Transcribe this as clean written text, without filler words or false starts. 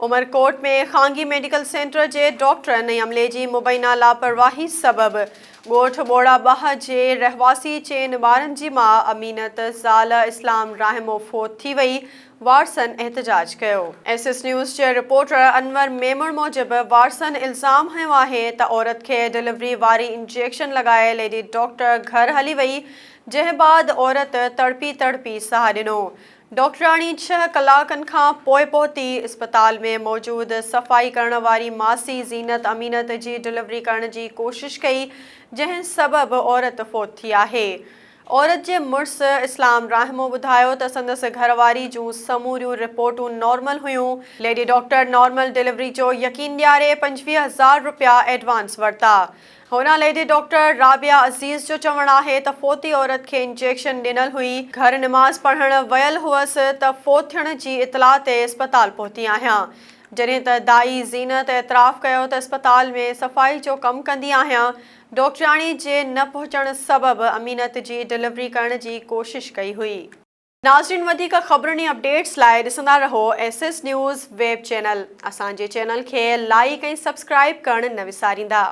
عمرڪوٽ ۾ خانگي medical centre جي ڊاڪٽرن ۽ عملي جي مبينا لاپرواهي سبب ڳوٺ ٻوڙا ٻاهه جي رهواسي چئن ٻارن جي ماء امينت زال اسلام راهمو فوت ٿي وئي، وارثن احتجاج ڪيو. ايس ايس نيوز جي رپورٽر انور ميمڻ موجب وارثن الزام هنيو آهي ته عورت کي ڊليوري واري انجيڪشن لڳائي ليڊي ڊاڪٽر گهر هلي وئي، جنهن بعد عورت تڙپي تڙپي ساهه ڏنو. ڊاڪٽرياڻي ڇهه ڪلاڪن کان پوء پهتي، اسپتال ۾ موجود صفائي ڪرڻ واري ماسي زينت امينت جي ڊليوري ڪرڻ جي ڪوشش ڪئي، جنهن سبب عورت فوت ٿي آهي. عورت جي مڙس اسلام راهمو ٻڌايو ته سندس گهرواري جون سموريون رپورٽون نارمل هيون، ليڊي ڊاڪٽر نارمل ڊليوري جو يقين ڏياري 25 هزار رپيا ايڊوانس ورتا. هوڏانهن ليڊي ڊاڪٽر رابعه عزيز جو چوڻ آهي ته فوتي عورت کي انجيڪشن ڏنل هئي، گهر نماز پڙهڻ ويل هئس ته فوت ٿيڻ جي اطلاع تي اسپتال پهتي آهيان، جڏهن ته دائي زينت اعتراف ڪيو ته اسپتال ۾ صفائي جو ڪم ڪندي آهيان، ڊاڪٽرياڻي جي نه پهچڻ سبب امينت جي ڊليوري ڪرڻ جي ڪوشش ڪئي هئي. ناظرين وڌيڪ خبرن ۽ اپڊيٽس لاء ڏسندا رهو S S news web channel اسان جي چينل کي لائيڪ ۽ سبسڪرائيب ڪرڻ نه وساريندا.